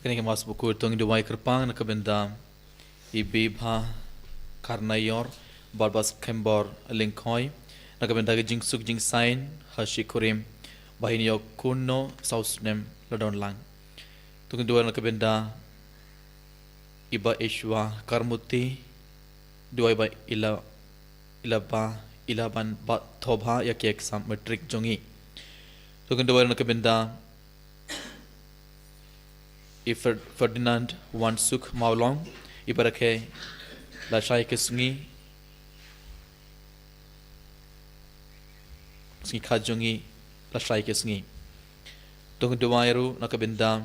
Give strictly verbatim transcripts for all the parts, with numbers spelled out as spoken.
Kane ka Mass Bakhuid to ngin duwai kyrpang na ka bynta i Bibha Karnaior, Barbas Khembor Lyngkhoi, na ka bynta ka jingsuk jingsaiñ ha shi kurim ba hin ïoh kynnoh saw snem la don lang. To ngin duwai na ka bynta i Bah Ishwa Karmuti, duwai ba i la, i la ba, i la ban ba thoh bha ïa ki exam matric jong i. To ngin duwai na ka bynta i Fer-, Ferdinand Wansuk Mawlong, i ba rakhe lashai ka sngi, sngi kha jong i lashai ka sngi. To ngin duwai ruh na ka bynta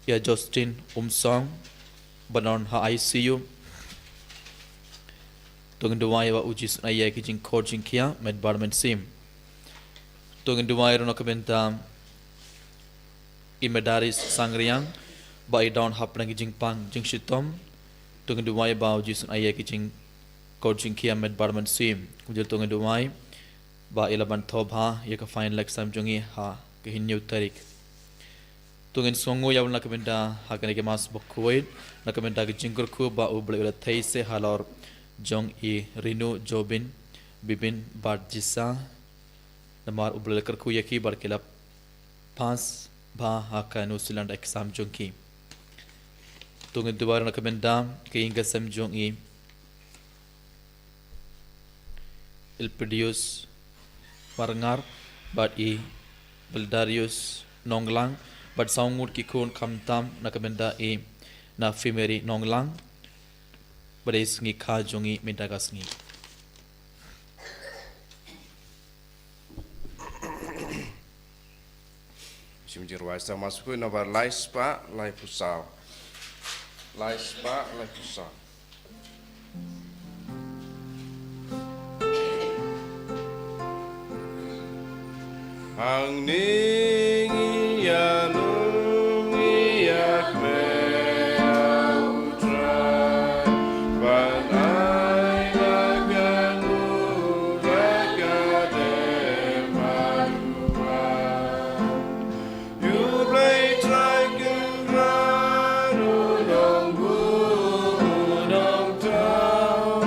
ïa Justin Umsong ba don ha I C U. To ngin duwai ba u Jisu un ai ïa ki jingkhot jingkhiah met bad mynsiem. To ngin duwai ruh na ka bynta i Medaris Sangriang ba i don hapdeng ki jingpang jingshitom. To ngin duwai ba u Jisu un ai ïa ki jingkhot jingkhiah met bad mynsiem. Kumjuh to ngin duwai ba i la ban thoh bha ïa ka final exam jong i ha ka hynñiew tarik. To ngin sngewnguh ïa u na ka bynta ha kane ka Mass Bakhuid, na ka bynta ka jingkyrkhu ba U Blei u la theisoh halor jong i Rinu Jobin Bibin bad Jisa. Namar U Blei u la kyrkhu ïa ki bad ki la pass bha ha ka New Zealand exam jong ki. To ngin duwai na ka bynta ka ïing ka sem jong i Ilpidius Marngar bad i Bildarius Nonglang bad saw ngut ki khun khamtam na ka bynta i Nafimeri Nonglang. Bad i sngi kha jong i mynta ka sngi. Shim jingrwai sa Mass Bakhuid nombar lai spah laiphew saw. Lai spah laiphew saw. Hangne ngi ïalum ïa kmie U Trai ban ai la ka nur la ka dem bad u wan. U Blei Trai Kynrad u nongbuh u nongthaw,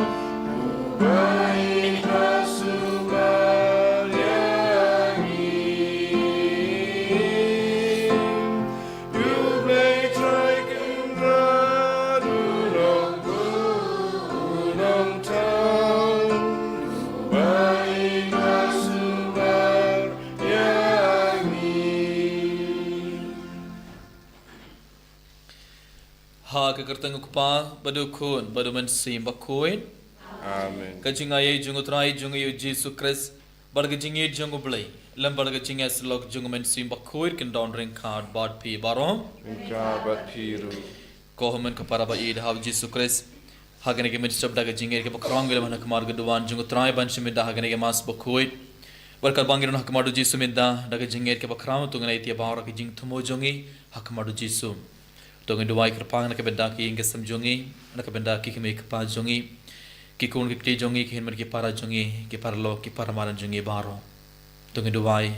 u bai ba sumar ïa ngi. U Blei Trai Kynrad u nongbuh u nongthaw, u bai ba sumar ïa ngi. Ha ka kyrteng u Kpa bad u Khun bad u Mynsiem Bakhuid. Amen. Ka jingaiei jong u Trai jong ngi u Jisu Khrist bad ka jingïeit jong u Blei lem bad ka jingïasyllok jong u Mynsiem Bakhuid kin don ryngkat bad phi baroh. Ryngkat bad phi ruh. Ko hynmen ko para ba ïeit ha u Jisu Khrist. Ha kane ka mynstep da ka jingïeit kaba khraw ngi la wan ha khmat ka duwan jong u Trai ban shim bynta ha kane ka Mass Bakhuid. Bad katba ngi don ha khmat u Jisu mynta da ka jingïeit kaba khraw to ngin ai ïa baroh ka jingthmu jong ngi ha khmat u Jisu. To ngin duwai kyrpang na ka bynta ki ïing ki sem jong ngi, na ka bynta ki kmie ki kpa jong ngi, ki khun ki kti jong ngi, ki hynmen ki para jong ngi, ki paralok ki paramadan jong ngi baroh. To ngin duwai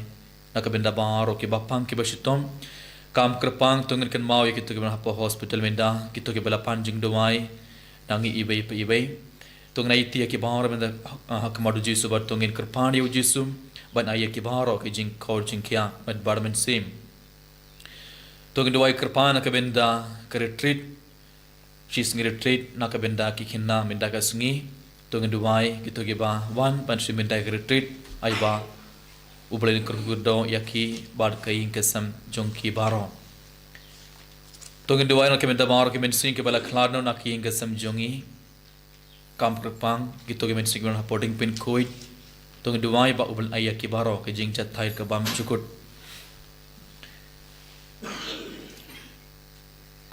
na ka bynta baroh kiba pang kiba shitom. Kam kyrpang to ngin kynmaw ïa kito kiba na hapoh hospital mynta, kito kiba la pan jingduwai na ngi iwei pa iwei. To ngin aiti ïa ki baroh mynta ha khmat u Jisu bad to ngin kyrpad ïa u Jisu ban ai ïa ki baroh ki jingkhot jingkhiah met bad mynsiem. To ngin duwai kyrpang na ka bynta ka retreat, shi sngi retreat na ka bynta ki khynnah mynta ka sngi. To ngin duwai kito kiba wan ban shim bynta ka retreat, ai ba u Blei un kyrkhu kyrdoh ïa ki bad ka ïing ka sem jong ki baroh. To ngin duwai na ka bynta baroh ki mynsiem kiba la khlad noh na ka ïing ka sem jong ngi. Kam kyrpang kito ki mynsiem kiba na hapoh diengpynkhuid. To ngin duwai ba u Blei un ai ïa ki baroh ka jingjahthait ka bymjukut.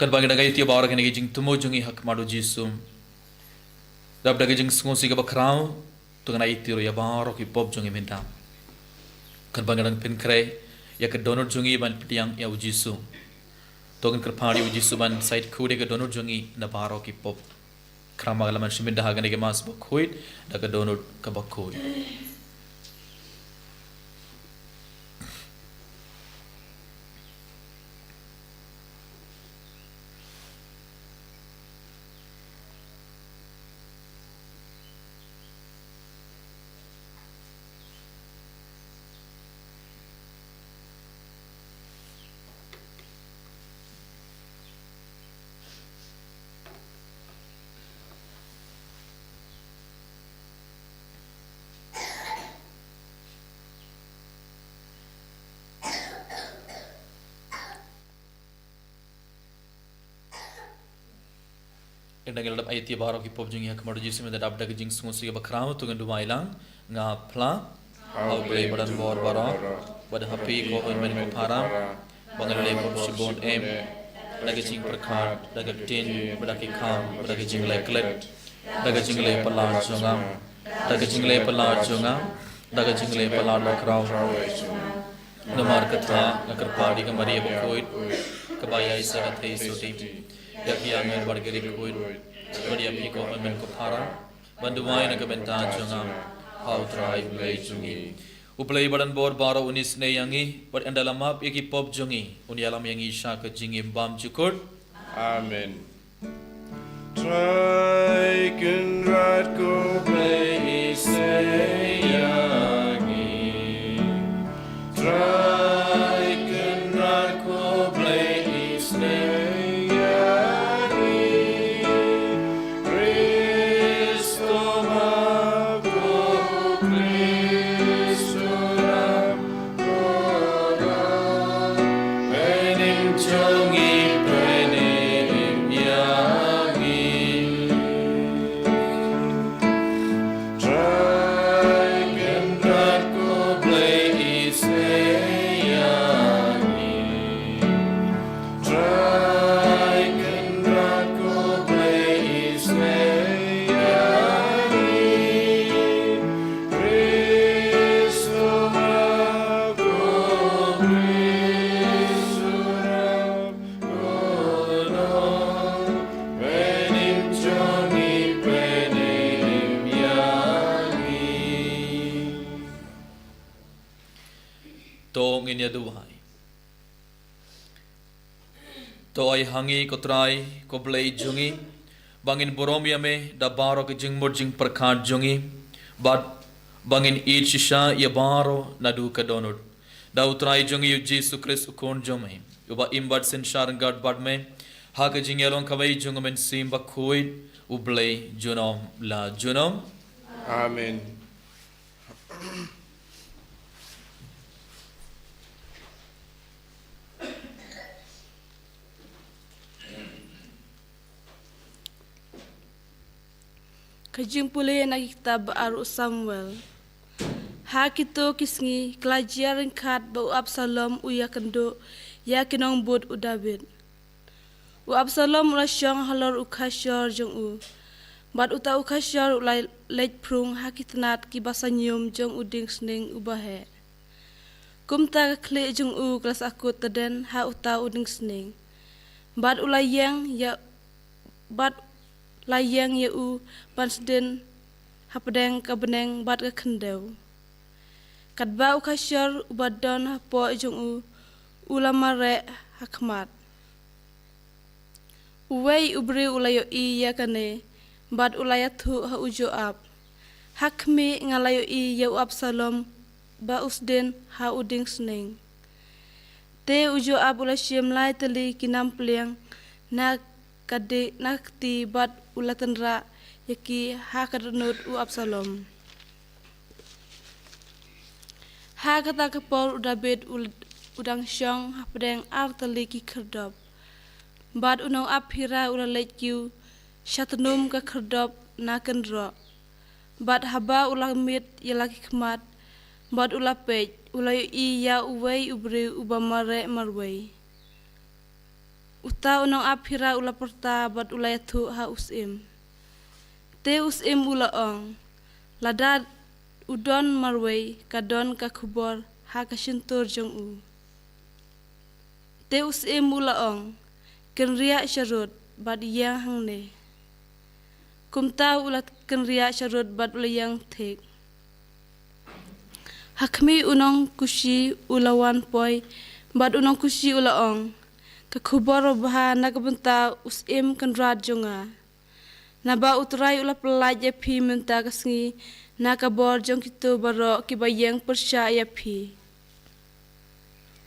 Katba ngi dang aiti ïa baroh kine ki jingthmu jong ngi ha khmat u Jisu, dap da ka jingsngewsih kaba khraw to ngin aiti ruh ïa baroh ki pop jong ngi mynta. Katba ngi dang pynkhreh ïa ka dohnud jong ngi ban pdiang ïa u Jisu, to ngin kyrpad ïa u Jisu ban sait khuid ïa ka dohnud jong ngi na baroh ki pop. Khraw ma ka la ban shim bynta ha kane ka Mass Bakhuid da ka dohnud kaba khuid. Ngi la dep ai ïa baroh ki pop jong ngi ha khmat u Jisu, mynta dap da ka jingsngewsih kaba khraw, to ngin duwai lang. Nga phla ha U Blei badonbor baroh, bad ha phi ko hynmen ko para, ba nga la leh pop shibun em, da ka jingpyrkhat, da ka ktien, bad da ki kam, bad da ka jingleh klet, da ka jingleh palat jong nga, da ka jingleh palat jong nga, da ka jingleh palat bakhraw. Namar kata nga kyrpad ïa ka Maria bakhuid, kaba ïaishah ka theisotti ïa ki angel bad ki riewkhuid, bad ïa phi ko hynmen ko para, ban duwai na ka bynta jong nga ha U Trai U Blei jong ngi. U Blei badonbor baroh un isynei ïa ngi, bad un da la map ïa ki pop jong ngi, un ïalam ïa ngi sha ka jingim bymjukut. Amen. Trai Kynrad ko Blei isynei ïa ngi. Trai Kynrad ko Blei isynei ïa ngi. Khrist to map ko, Khrist to map ko, pynim jong ngi, pynim ïa ngi. Trai Kynrad ko Blei isynei ïa ngi. Trai Kynrad ko Blei isynei ïa ngi. Khrist to map ko, Khrist to map ko, pynim jong ngi, pynim ïa ngi. To ngin ïa duwai. To ai ha ngi ko Trai, ko Blei jong ngi, ba ngin burom ïa me da baroh ki jingmut jingpyrkhat jong ngi, bad ba ngin ïeit shisha ïa baroh naduh ka dohnud. Da U Trai jong ngi U Jisu Khrist U Khun jong me, uba im bad synshar ryngkat bad me ha ka jingïalong kawei jong U Mynsiem Bakhuid, U Blei junom la junom. Amen. Ka jingpule na ki kitab ba ar u Samuel. Ha kito ki sngi, ka la jia ryngkat ba u Absalom u ïakynduh ïa ki nongbud u Dabid. U Absalom u la shong halor u khashor jong u. Bad uta u khashor u la leit phrung ha ki tnat kiba sñium jong u dieng sning uba heh. Kumta ka khlieh jong u ka la sahkut tdem ha uta u dieng sning. Bad u la ïeng ïa, bad la ïeng ïa u ban sdien hapdeng ka bneng bad ka khyndew. Katba u khashor uba don hapoh jong u, u la mareh ha khmat. Uwei u briew u la ïohi ïa kane, bad u la ïathuh ha u Joab. Ha khmih, nga la ïohi ïa u Absalom ba u sdien ha u dieng sning. Te u Joab u la shim lai tylli ki nam pliang na ka di, na ka kti bad u la tynrah ïa ki ha ka dohnud u Absalom. Ha kata ka por u Dabid u, u dang shong hapdeng ar tylli ki khyrdop. Bad u nongap phira u la leit kiew sha tnum ka khyrdop na kynroh. Bad haba u la miet ïa la ki khmat, bad u la peit, u la ïohi ïa uwei u briew uba mareh marwei. Uta u nongap phira u la pyrta bad u la ïathuh ha u syiem. Te u syiem u la ong, lada u don marwei, ka don ka khubor ha ka shyntur jong u. Te u syiem u la ong, kynriah sharud bad ïeng hangne. Kumta u la kynriah sharud bad u la ïeng thik. Ha khmih u nongkushi u la wan poi, bad u nongkushi u la ong, ka khubor babha na ka bynta u syiem kynrad jong nga. Naba u Trai u la pyllait ïa phi mynta ka sngi na ka bor jong kito baroh kiba ïeng pyrshah ïa phi.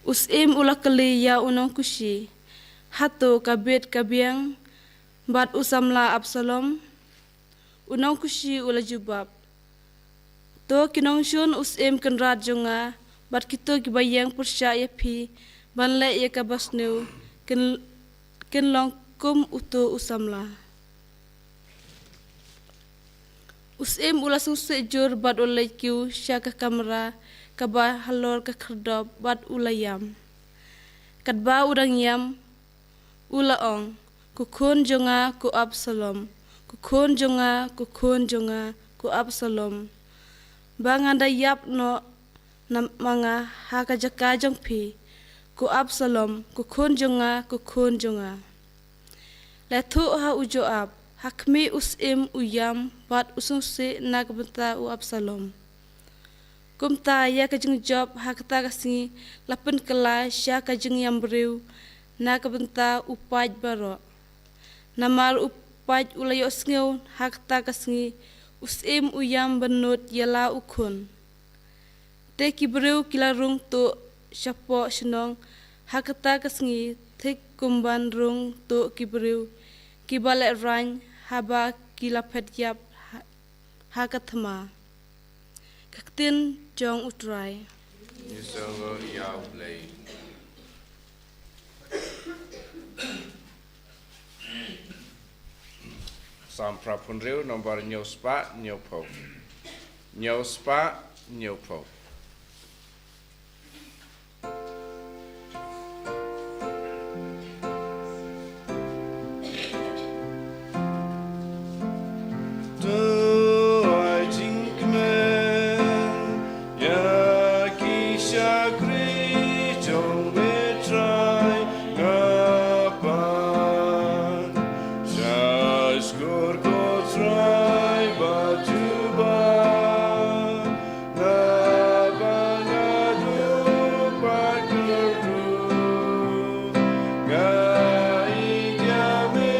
U syiem u la kylli ïa u nongkushi, hato ka bit ka biang bad u samla Absalom? U nongkushi u la jubab, to ki nongshun u syiem kynrad jong nga, bad kito kiba ïeng pyrshah ïa phi ban leh ïa kaba sniew, kin, kin long kum uto u samla. U syiem u la sngewsih jur bad u la leit kiew sha ka kamra kaba halor ka khyrdop bad u la ïam. Katba u dang ïam, u la ong, "Ko khun jong nga ko Absalom, ko khun jong nga, ko khun jong nga ko Absalom, ba ngan da ïap noh na ma nga ha ka jaka jong phi, ko Absalom, ko khun jong nga, ko khun jong nga." La ïathuh ha u Joab, ha khmih u syiem u ïam bad u sngewsih na ka bynta u Absalom. Kumta ïa ka jingjop ha kata ka sngi la pynkylla sha ka jingïam briew na ka bynta u paid baroh. Namar u paid u la ïohsngew ha kata ka sngi, u syiem u ïam bynnud ïa la u khun. Te ki briew ki la rung tuh shapoh shnong ha kata ka sngi, thik kumban rung tuh ki briew kiba lehraiñ haba ki la phet ïap ha, ha ka thma. Ka ktien jong U Trai. Ngi sngewbha ïa U Blei. Salm phra phew hynriew, nombar hynñiew spah hynñiew phew. Hynñiew spah hynñiew phew. To ai jingkmen ïa ki shakri jong me Trai, nga pan sha shkor ko Trai ba jubab. Naba nga duk ba kyrduh, nga ïeit ïa me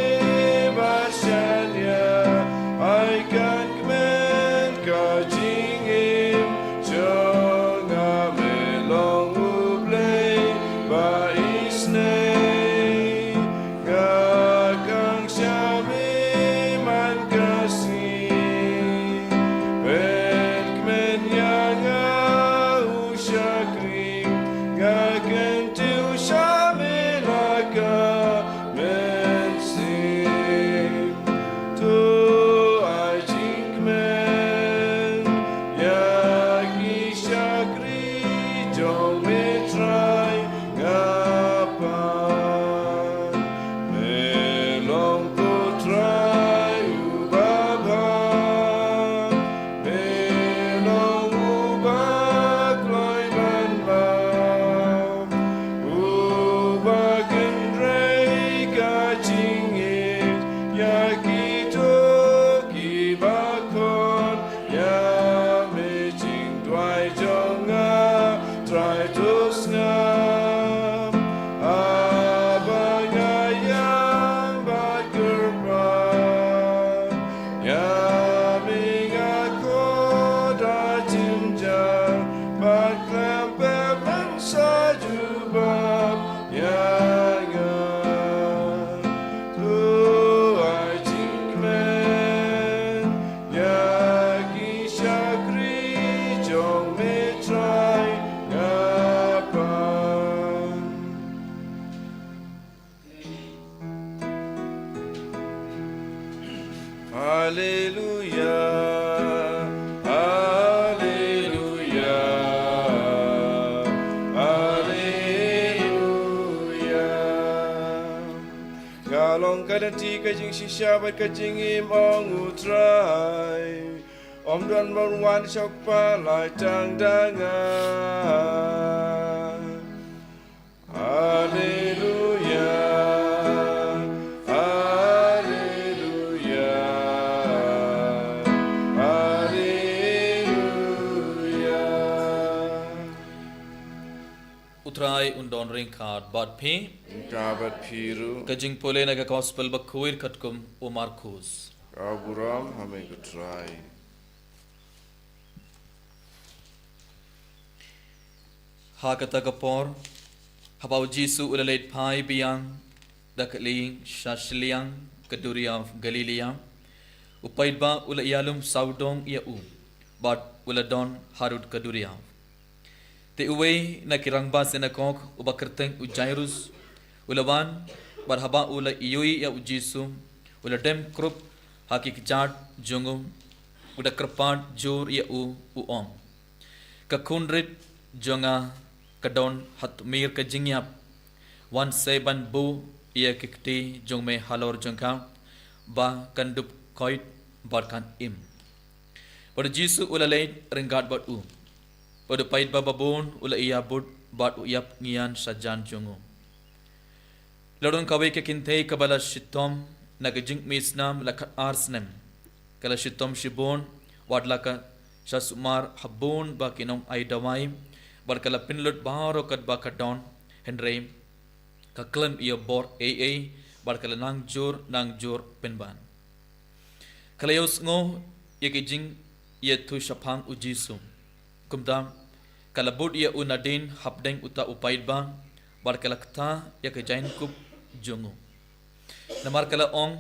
ba shaniah. Ai kan kmen ka jingim jong nga, me long U Blei ba isynei. Nga khang sha me man ka sngi. Pynkmen ïa nga u shakri, nga kyntiew sha me la ka mynsiem. To ai jingkmen ïa ki shakri jong me Trai, nga pan. Me long ko Trai uba bha, me long uba kloi ban bam, uba kynrei ka jingïeit ïa kito kiba khot ïa me. Jingduwai jong nga Trai, to sngap, haba nga ïam bad kyrpad ïa me. Nga khot ha jynjar bad khlem pep, men sa jubab ïa nga. To ai jingkmen ïa ki shakri jong me Trai, nga pan. Haleluia, haleluia, haleluia. Nga long ka lynti, ka jingshisha bad ka jingim, ong U Trai. Ym don ba un wan sha U Kpa, lai tang da nga. Haleluia, haleluia, haleluia. U Trai un don ryngkat bad phi. Ryngkat bad phi ruh. Ka jingpule na ka Gospel bakhuid katkum u Markus. Ka burom ha me ko Trai. Ha kata ka por, haba u Jisu u la leit phai biang da kali sha shiliang ka duriaw Galilea, u paidbah u la ïalum sawdong ïa u, bad u la don harud ka duriaw. Te uwei na ki rangbah synagog, uba kyrteng u Jairus, u la wan, bad haba u la ïohi ïa u Jisu, u la dem krup ha ki kjat jong u, u da kyrpad jur ïa u, u ong: Ka khun rit jong nga ka don ha tmier ka jingïap. Wan se ban buh ïa ki kti jong me halor jong ka, ba kan dup koit bad kan im. Bad u Jisu u la leit ryngkat bad u. Bad u paidbah babun u la ïabud bad u ïap ngian shajan jong u. La don kawei ka kynthei kaba la shitom na ka jingmih snam la khat ar snem. Ka la shitom shibun, wat la ka sha sumar ha bun ba ki nong ai dawai, bad ka la pynlut baroh katba ka don, hynrei ka khlem ïoh bor ei ei, bad ka la nang jur nang jur pynban. Ka la ïohsngew ïa ki jingïathuh shaphang u Jisu. Kumta ka la bud ïa u nadien hapdeng uta u paidbah, bad ka la kta ïa ka jaiñkup jong u. Namar ka la ong: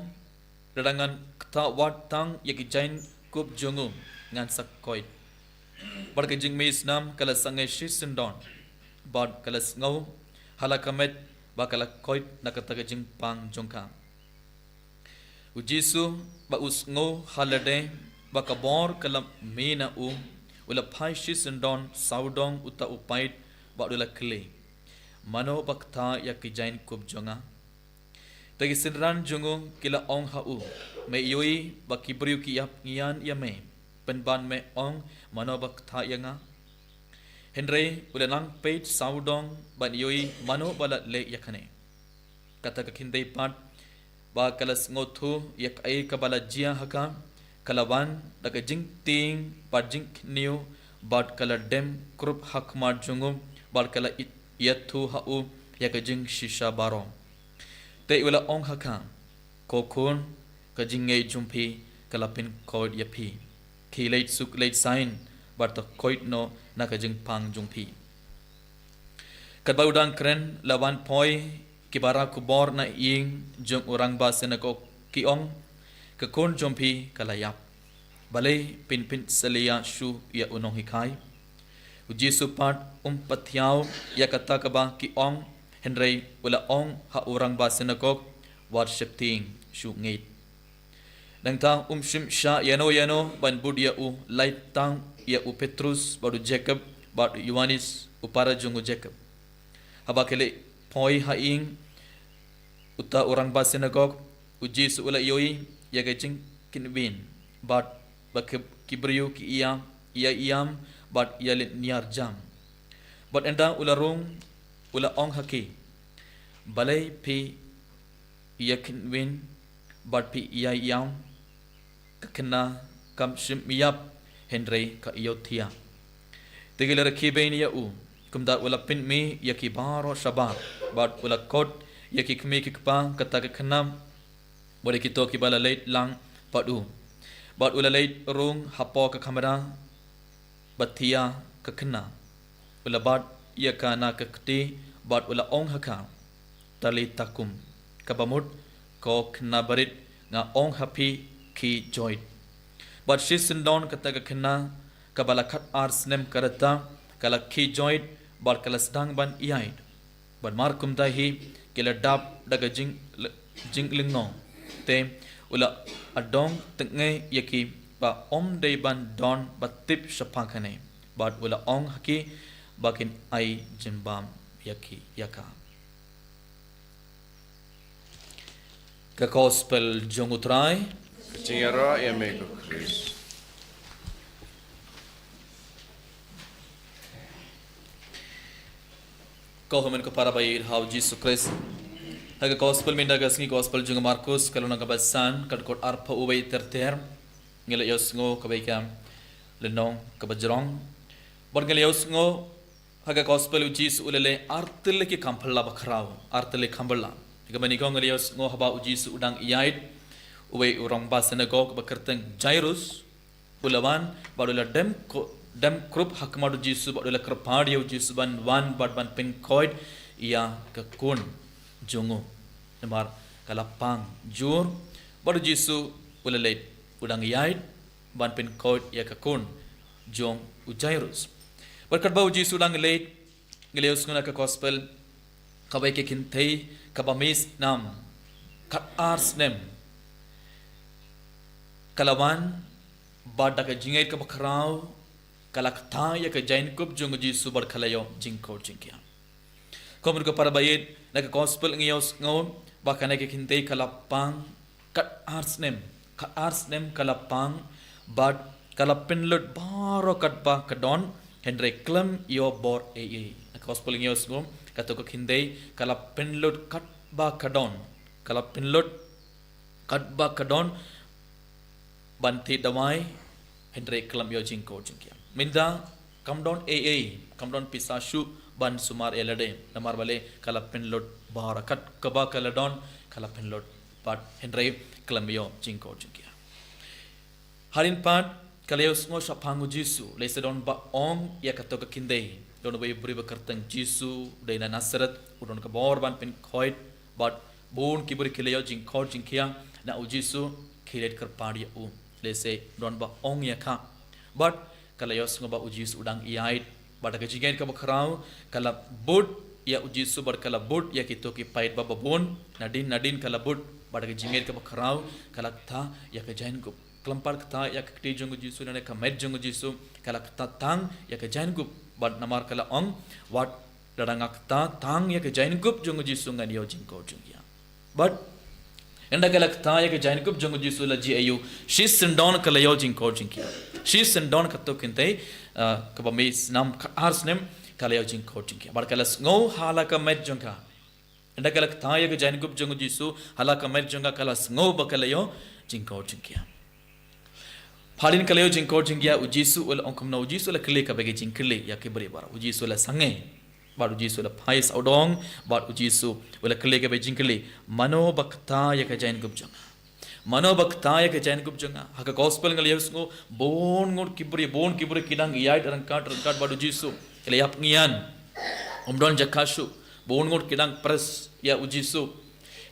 Lada ngan kta wat tang ïa ka jaiñkup jong u, ngan sa koit. Bad ka jingmih snam ka la sangeh shisyndon, bad ka la sngew ha la ka met ba ka la koit na kata ka jingpang jong ka. U Jisu ba u sngew ha lade ba ka bor ka la mih na u, u la phai shisyndon sawdong uta u paid bad u la kylli: Mano ba kta ïa ki jaiñkup jong nga? Te ki synran jong u ki la ong ha u: Me ïohi ba ki briew ki ïap ngian ïa me, pynban me ong mano ba kta ïa nga? Hynrei u la nang peit sawdong ban ïohi mano ba la leh ïa kane. Kata ka kynthei pat ba ka la sngewthuh ïa kaei kaba la jia ha ka, ka la wan da ka jingtieng bad jingkhñiuh, bad ka la dem krup ha khmat jong u, bad ka la ïathuh ha u ïa ka jingshisha baroh. Te u la ong ha ka: Ko khun, ka jingngeit jong phi ka la pynkoit ïa phi. Khie leit suk leit saiñ, bad to koit noh na ka jingpang jong phi. Katba u dang kren la wan poi ki para khubor na ïing jong u rangbah synagog, ki ong: Ka khun jong phi ka la ïap. Balei phin pynsalia shuh ïa u nonghikai? U Jisu pat um pathiaw ïa kata kaba ki ong, hynrei u la ong ha u rangbah synagog: Wat sheptieng, shu ngeit. Nangta um shym shah ïano ïano ban bud ïa u, lait tang ïa u Petrus bad u Jakob bad u Ïoannis u para jong u Jakob. Haba ki leit poi ha ïing uta u rangbah synagog, u Jisu u la ïohi ïa ka jingkynwin, bad ba ki, ki briew ki ïa, ïa ïam bad ïa lynñiar jam. Bad ynda u la rung, u la ong ha ki: Balei phi ïa kynwin bad phi ïa ïam? Ka khynnah kam shym ïap, hynrei ka ïohthiah. Te ki la rakhe beiñ ïa u. Kumta u la pynmih ïa ki baroh shabar, bad u la khot ïa ki kmie ki kpa kata ka khynnah, bad ïa kito kiba la leit lang bad u. Bad u la leit rung hapoh ka kamra ba thiah ka khynnah. U la bat ïa ka na ka kti bad u la ong ha ka: Talitha kum, kaba mut: Ko khynnah barit, nga ong ha phi, khie joit. Bad shisyndon kata ka khynnah kaba la khat ar snem ka rta, ka la khie joit bad ka la sdang ban ïaid. Bad markumta hi ki la dap da ka jing, jinglyngngoh. Te u la adong tnga ïa ki ba ym dei ban don ba tip shaphang kane. Bad u la ong ha ki ba kin ai jingbam ïa ki, ïa ka. Ka Gospel jong U Trai. Ka jingïaroh ïa me ko Khrist. Ko hynmen ko para ba ïeit ha U Jisu Khrist. Ha ka Gospel mynta ka sngi, Gospel jong u Markus, ka lynnong kaba san, ka dkhot arphew wei ter ter. Ngi la ïohsngew kawei ka lynnong kaba jrong. Bad ngi la ïohsngew ha ka Gospel U Jisu u la leh ar tylli ki kam phylla ba khraw, ar tylli kam phylla. Kaba nyngkong ngi la ïohsngew haba U Jisu u dang ïaid, uwei u rangbah synagog ba kyrteng Jairus u la wan, bad u la dem ko, dem krup ha khmat U Jisu, bad u la kyrpad ïa U Jisu ban wan bad ban pynkhoit ïa ka khun jong u. Namar ka la pang jur, bad U Jisu u la leit, u dang ïaid ban pynkhoit ïa ka khun jong u Jairus. Bad katba U Jisu u dang leit, ngi la ïohsngew na ka Gospel, kawei ka kynthei kaba mih snam khat ar snem ka la wan Bad da ka jingngeit kaba khraw ka la kta ïa ka jaiñkup jong u Jisu bad ka la ïoh jingkoit jingkhiah. Kumno ka para baieit, na ka gospel ngi ïohsngew ba kane ka kynthei ka la pang kat ar snem, kat ar snem ka la pang, bad ka la pynlut baroh katba ka don, hynrei khlem ïoh bor ei ei. Na ka gospel ngi ïohsngew, kato ka kynthei ka la pynlut katba ka don, ka la pynlut katba ka don ban thied dawai, hynrei khlem ïoh jingkoit jingkhiah. Mynta kam don ei ei, kam don pisa shuh ban sumar ïa lade, namar balei ka la pynlut baroh kat kaba ka la don, ka la pynlut bad hynrei khlem ïoh jingkoit jingkhiah. Hadien pat ka la ïohsngew shaphang u Jisu, lehse don ba ong ïa kato ka kynthei, don uwei u briew ba kyrteng Jisu, u dei na Nasareth, u don ka bor ban pynkhoit, bad bun ki briew ki la ïoh jingkoit jingkhiah na u Jisu, ki leit kyrpad ïa u. Lehse don ba ong ïa ka. Bad ka la ïohsngew ba u Jisu u dang ïaid, bad da ka jingngeit kaba khraw ka la bud ïa u Jisu bad ka la bud ïa kito ki paidbah babun. Nadien nadien ka la bud, bad da ka jingngeit kaba khraw ka la kta ïa ka jaiñkup. Khlem pat kta ïa ka kti jong u Jisu ne ka met jong u Jisu, ka la kta tang ïa ka jaiñkup. Bad namar ka la ong, wat lada nga kta tang ïa ka jaiñkup jong u Jisu ngan ïoh jingkoit jingkhiah. Bad ynda ka la kta ïa ka jaiñkup jong u Jisu la jia aïu? Shisyndon ka la ïoh jingkoit jingkhiah. Shisyndon kato ka kynthei, ah, kaba mih snam kat ar snem, ka la ïoh jingkoit jingkhiah. Bad ka la sngew ha la ka met jong ka. Ynda ka la kta ïa ka jaiñkup jong u Jisu ha la ka met jong ka, ka la sngew ba ka la ïoh jingkoit jingkhiah. Hadien ka la ïoh jingkoit jingkhiah, u Jisu u la ong kumno? U Jisu u la kylli kawei ka jingkylli ïa ki briew baroh. U Jisu u la sangeh. Bad u Jisu u la phai sawdong, bad u Jisu u la kylli kawei ka jingkylli. Mano ba kta ïa ka jaiñkup jong nga? Mano ba kta ïa ka jaiñkup jong nga? Ha ka gospel ngi la ïohsngew, bun ngut ki briew, bun ki briew ki dang ïaid ryngkat ryngkat bad u Jisu. Ki la ïap ngian. Ym don jaka shuh. Bun ngut ki dang pres ïa u Jisu.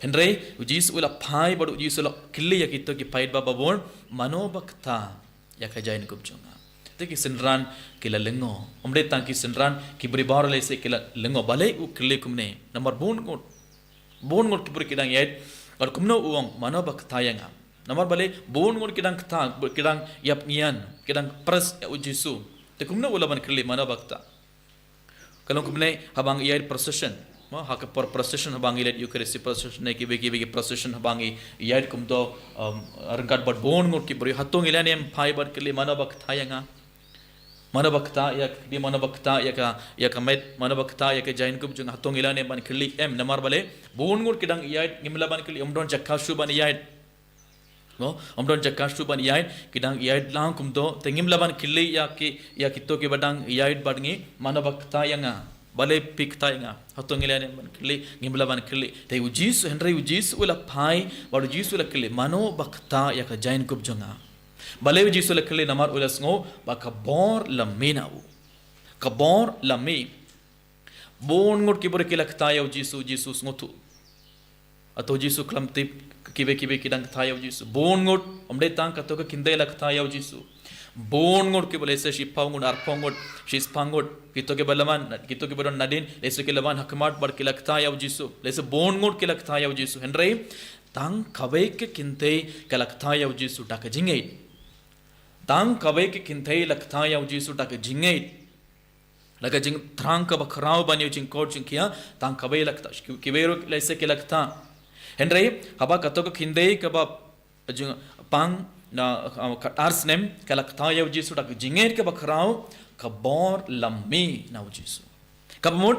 Hynrei u Jisu u la phai bad u Jisu u la kylli ïa kito ki paidbah babun, mano ba kta ïa ka jaiñkup jong nga? Te ki synran ki la lyngngoh. Ym dei tang ki synran, ki briew baroh lehse ki la lyngngoh. Balei u kylli kumne? Namar bun ngut, bun ngut ki briew ki dang ïaid. Bad kumno u ong, mano ba kta ïa nga? Namar balei? Bun ngut ki dang kta, ki dang ïap ngian, ki dang pres ïa u Jisu. Te kumno u lah ban kylli, mano ba kta? Ka long kumne haba ngi ïaid procession. Mo, ha ka por procession haba ngi leit Eucharistic procession ne kiwei kiwei ki procession haba ngi ïaid kumto, um, ryngkat bad bun ngut ki briew, hato ngi lah ne em phai bad kylli, mano ba kta ïa nga? Mano ba kta ïa ka, mano ba kta ïa ka, ïa ka met, mano ba kta ïa ka jaiñkup jong nga? Hato ngi lah ne em ban kylli? Em, namar balei? Bun ngut ki dang ïaid, ngim lah ban kylli, ym don jaka shuh ban ïaid. Mo, ym don jaka shuh ban ïaid, ki dang ïaid lang kumto, te ngim lah ban kylli ïa ki, ïa kito kiba dang ïaid bad ngi, mano ba kta ïa nga? Balei phi kta ïa nga? Hato ngi lah ne em ban kylli, ngim lah ban kylli. Te u Jisu, hynrei u Jisu u la phai, bad u Jisu u la kylli, mano ba kta ïa ka jaiñkup jong nga? Balei u Jisu u la kylli? Namar u la sngew ba ka bor la mih na u. Ka bor la mih. Bun ngut ki briew ki la kta ïa u Jisu, u Jisu u sngewthuh. Hato u Jisu u khlem tip kiwei kiwei ki dang kta ïa u Jisu? Bun ngut, ym dei tang kato ka kynthei la kta ïa u Jisu. Bun ngut kiba lehse shiphew ngut, arphew ngut, shispah ngut, kito kiba la wan, kito kiba don nadien, lehse ki la wan ha khmat bad ki la kta ïa u Jisu. Lehse bun ngut ki la kta ïa u Jisu. Hynrei tang kawei ka kynthei ka la kta ïa u Jisu da ka jingngeit. Tang kawei ka kynthei la kta ïa u Jisu da ka jingngeit. Da ka jingthrang kaba khraw ban ïoh jingkoit jingkhiah, tang kawei la kta, ki, kiwei ruh lehse ki la kta. Hynrei haba kato ka kynthei kaba jing pang na, uh, kat ar snem, ka la kta ïa u Jisu da ka jingngeit kaba khraw, ka bor la mih na u Jisu. Kaba mut,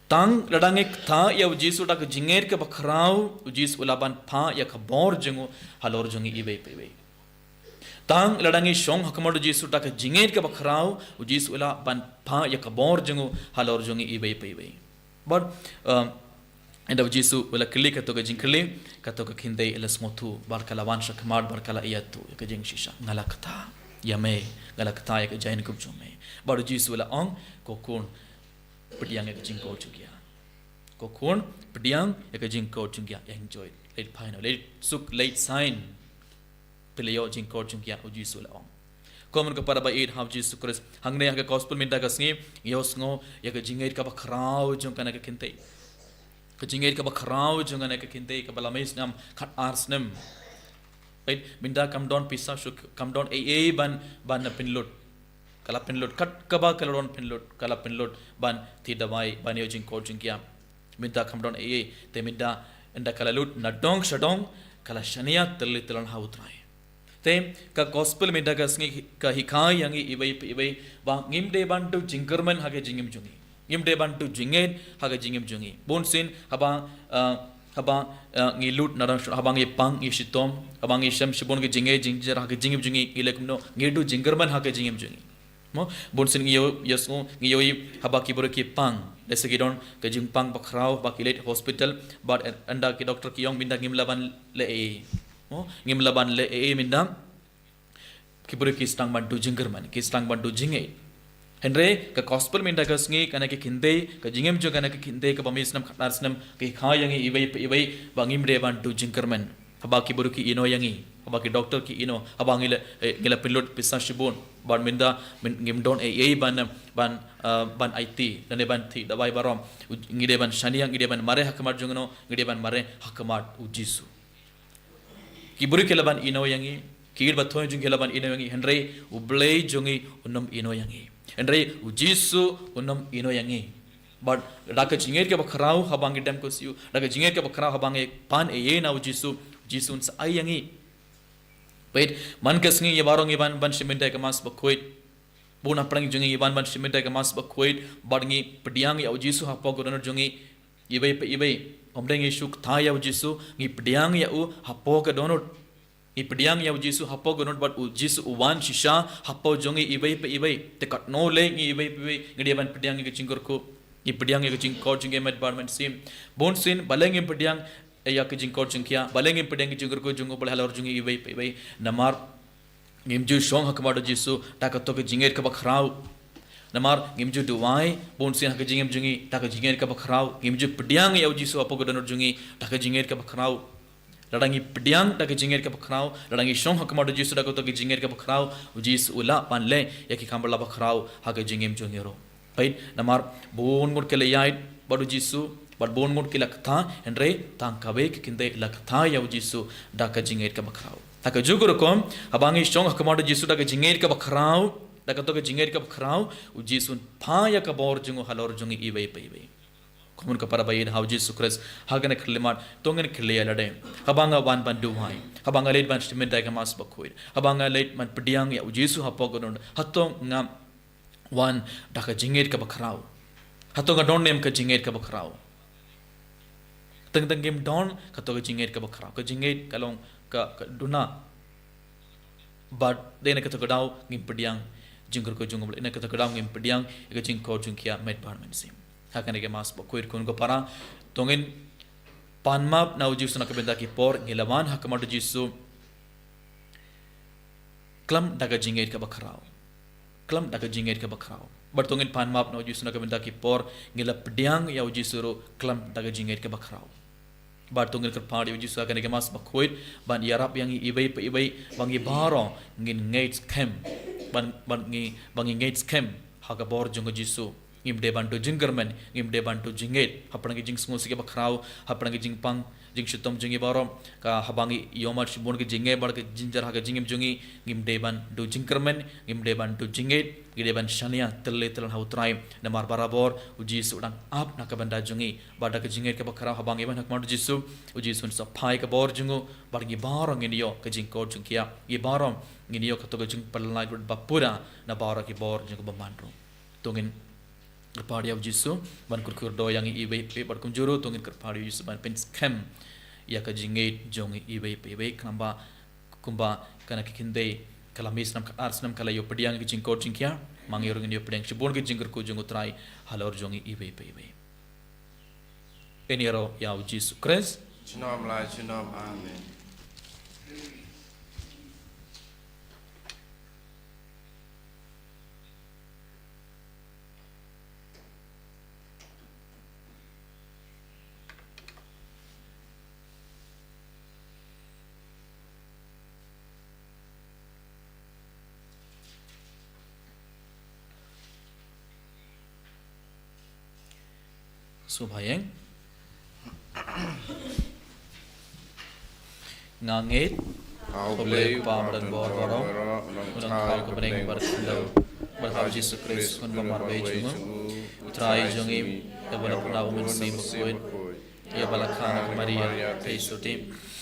tang lada ngi kta ïa u Jisu da ka jingngeit kaba khraw, u Jisu u lah ban phah ïa ka bor jong u halor jong ngi iwei pa iwei. Tang lada ngi shong ha khmat u Jisu da ka jingngeit kaba khraw, u Jisu u lah ban phah ïa ka bor jong u halor jong ngi iwei pa iwei. Bad, um, ynda u Jisu u la kylli kato ka jingkylli, kato ka kynthei u la sngewthuh, bad ka la wan sha khmat, bad ka la ïathuh ïa ka jingshisha. Nga la kta ïa me, nga la kta ïa ka jingkup jong me. Bad u Jisu u la ong, ko khun, pdiang ïa ka jingkoit jingkhiah. Ko khun, pdiang ïa ka jingkoit jingkhiah, enjoy. Leit phai noh, leit suk, leit saiñ. Phi la ïoh jingkoit jingkhiah, u Jisu u la ong. Ko mon ko para baieit ha u Jisu Khrist. Hangne ha ka gospel mynta ka sngi, ïohsngew ïa ka jingngeit kaba khraw jong kane ka kynthei. Ka jingngeit kaba khraw jong kane ka kynthei kaba la mih snem kat ar snem. Mynta kam don pisa shuh, kam don ei ei ban, ban pynlut. Ka la pynlut kat kaba ka la don pynlut, ka la pynlut ban thied dawai, ban ïoh jingkoit jingkhiah. Mynta kam don ei ei, te mynta ynda ka la lut na dong sha dong, ka la shaniah tylli tyllan ha U Trai. Te ka gospel mynta ka sngi ka hikai ïa ngi iwei pa iwei ba ngim dei ban duh jingkyrmen ha ka jingim jong ngi. Ngim dei ban duh jingngeit ha ka jingim jong ngi. Bun sien haba, eh, haba, eh, ngi lut na dong sha dong, haba ngi pang ngi shitom, haba ngi shem shibun ka jingngeit jingjynjar ha ka jingim jong ngi, ngi leh kumno, ngi duh jingkyrmen ha ka jingim jong ngi. Mo, bun sien ngi ïoh, ïohsngew, ngi ïohi haba ki briew ki pang, lehse ki don ka jingpang bakhraw, ba ki leit hospital, bad ynda ki doktor ki ong mynta ngim lah ban leh ei ei. Mo, ngim lah ban leh ei ei mynta. Ki briew ki sdang ban duh jingkyrmen, ki sdang ban duh jingngeit. Hynrei ka gospel mynta ka sngi, kane ka kynthei, ka jingim jong kane ka kynthei kaba mih snem khatar snem, ka hikai ïa ngi iwei pa iwei ba ngim dei ban duh jingkyrmen. Haba ki briew ki ïehnoh ïa ngi, haba ki doktor ki ïehnoh, haba ngi la, eh, ngi la pynlut pisa shibun, bad mynta, myn-, ngim don ei ei ban, ban, eh, ban aiti, lane ban thied dawai baroh. U-, ngi dei ban shaniah, ngi dei ban mareh ha khmat jong uno, ngi dei ban mareh ha khmat U Jisu. Ki briew ki lah ban ïehnoh ïa ngi, ki kyrpad jong ki lah ban ïehnoh ïa ngi, hynrei U Blei jong ngi un ym ïehnoh ïa ngi. Hynrei U Jisu un ym ïehnoh ïa ngi. Bad da ka jingngeit kaba khraw haba ngi dem ko siew, da ka jingngeit kaba khraw haba ngi pan ei ei na U Jisu, U Jisu un sa ai ïa ngi. Peit, man ka sngi ïa baroh ngi wan ban shim bynta ïa ka Mass Bakhuid. Bun na pdeng jong ngi ïa wan ban shim bynta ïa ka Mass Bakhuid, bad ngi pdiang ïa U Jisu hapoh ka dohnud jong ngi iwei pa iwei. Ym dei ngi shu kthai ïa U Jisu, ngi pdiang ïa u hapoh ka dohnud. Ngi pdiang ïa U Jisu hapoh ka dohnud bad U Jisu u wan shisha hapoh jong ngi iwei pa iwei. Te katno lei ngi iwei pa iwei ngi dei ban pdiang ïa ka jingkyrkhu, ngi pdiang ïa ka jingkoit jong ki met bad mynsiem. Bun sien balei ngim pdiang ïa ka jingkoit jingkhiah, balei ngim pdiang ïa ka jingkyrkhu jong U Blei halor jong ngi iwei pa iwei. Namar ngim ju shong ha khmat U Jisu da kato ka jingngeit kaba khraw. Namar ngim ju duwai bun sien ha ka jingim jong ngi da ka jingngeit kaba khraw. Ngim ju pdiang ïa U Jisu hapoh ka dohnud jong ngi da ka jingngeit kaba khraw. Lada ngi pdiang da ka jingngeit kaba khraw, lada ngi shong ha khmat U Jisu da kato ka jingngeit kaba khraw, U Jisu u lah ban leh ïa ki kam ba la bakhraw ha ka jingim jong ngi ruh. Peit, namar bun ngut ki la ïaid bad U Jisu, bad bun ngut ki la kthah, hynrei tang kawei ka kynthei la kthah ïa U Jisu da ka jingngeit kaba khraw. Ha kajuh ka rukom, haba ngi shong ha khmat U Jisu da ka jingngeit kaba khraw, da kato ka jingngeit kaba khraw, U Jisu un phah ïa ka bor jong u halor jong ngi iwei pa iwei. Kumno ka para ba ïeit ha U Jisu Khrist, ha kane ka khyllipmat, to ngin kylli ïa lade. Haba nga wan ban duwai, haba nga leit ban shim bynta ïa ka Mass Bakhuid, haba nga leit ban pdiang ïa U Jisu hapoh ka dohnud, hato nga wan da ka jingngeit kaba khraw? Hato nga don ne em ka jingngeit kaba khraw? Teng teng ngim don kato ka jingngeit kaba khraw. Ka jingngeit ka long ka, ka duna. Bad dei na kato ka daw ngim pdiang jingkyrkhu jong U Blei, na kato ka daw ngim pdiang ïa ka jingkoit jingkhiah met bad mynsiem. Ha kane ka Mass Bakhuid kumno ka para, to ngin pan map na U Jisu na ka bynta ki por ngi la wan ha khmat U Jisu. Khlem da ka jingngeit kaba khraw. Khlem da ka jingngeit kaba khraw. Bad to ngin pan map na U Jisu na ka bynta ki por ngi la pdiang ïa U Jisu ruh khlem da ka jingngeit kaba khraw. Bad to ngin kyrpad ïa U Jisu ha kane ka Mass Bakhuid ban ïarap ïa ngi iwei pa iwei ba ngi baroh ngin ngeit skhem. Ban, ban ngi, ba ngi ngeit skhem ha ka bor jong U Jisu. Ngim dei ban duh jingkyrmen, ngim dei ban duh jingngeit. Hapdeng ki jingsngewsih kiba khraw, hapdeng ki jingpang jingshitom jong ngi baroh, ka haba ngi ïohmad shibun ki jingeh bad ki jingjynjar ha ka jingim jong ngi, ngim dei ban duh jingkyrmen, ngim dei ban duh jingngeit, ngi dei ban shaniah tylli tyllan ha U Trai. Namar barabor U Jisu u dang ap na ka bynta jong ngi. Bad da ka jingngeit kaba khraw haba ngi wan ha khmat U Jisu, U Jisu un sa phah ïa ka bor jong u, bad ngi baroh ngin ïoh ka jingkoit jingkhiah, ngi baroh ngin ïoh kato ka jingpyllait bad ba pura na baroh ki bor jong ka bymman ruh. To ngin kyrpad ïa U Jisu ban kyrkhu kyrdoh ïa ngi iwei pa iwei bad kumjuh ruh to ngin kyrpad ïa U Jisu ban pynskhem ïa ka jingngeit jong ngi iwei pa iwei, khnang ba kumba kane ka kynthei ka la mih snem khatar snem ka la ïoh pdiang ïa ka jingkoit jingkhiah, ma ngi ruh ngin ïoh pdiang shibun ka jingkyrkhu jong U Trai halor jong ngi iwei pa iwei. Ngin ïaroh ïa U Jisu Khrist. Junom la junom, amen. Sngewbha ïeng. Nga ngeit Ko Blei Kpa ba don bor baroh, u nongthaw ka bneng bad ka khyndew, bad ha u Jisu Khrist u khun ba marwei jong u, u Trai jong ngi, ïa uba la pynpaw u Mynsiem Bakhuid, ïa uba la kha na ka Maria theisotti,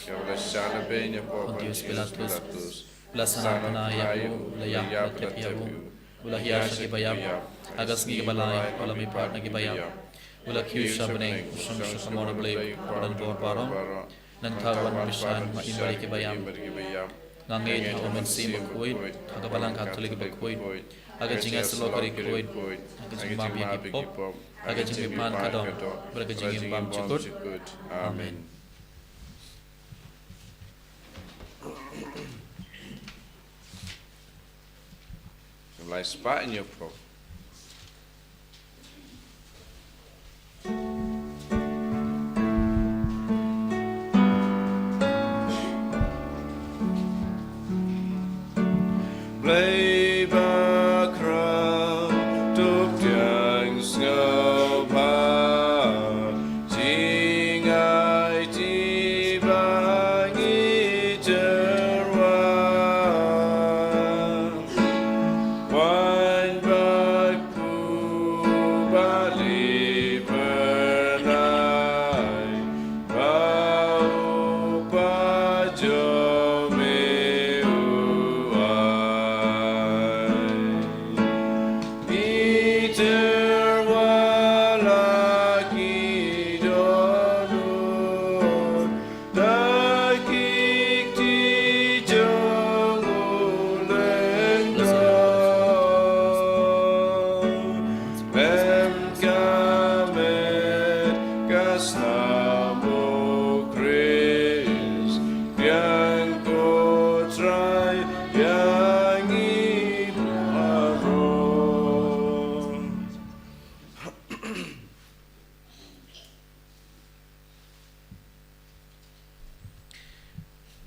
ïa uba la shah lehbeiñ hapoh Pontius Pilatus, u la sah na ka bnai, ïa u la ïap, u la tep, ïa u la hiar sha kiba ïap, ha ka sngi kaba lai u la mihpat na kiba ïap, u la kiew sha bneng, u shong sha kamon u Blei Kpa ba don bor baroh. Nangta u wan ban pynshai ha im bad ïa kiba ïap. Nga ngeit ha u Mynsiem Bakhuid, ha ka Balang Katholik bakhuid, ha ka jingïasyllok ka ri khuid, ha ka jingmap ïa ki pop, ha ka jingmihpat ka doh, bad ha ka jingim bymjukut. Amen. Amen. Lai spah in your pop. Blei ba khraw, to pdiang sngewbha, jingaiti ba ngi tyrwa. Wan bad pynbeit, ba u Pa jong me u ai. Ngi tyrwa la ki dohnud, da ki kti jong u Lyngdoh. Lem ka met ka snam, O Khrist, pdiang ko Trai ïa ngi baroh.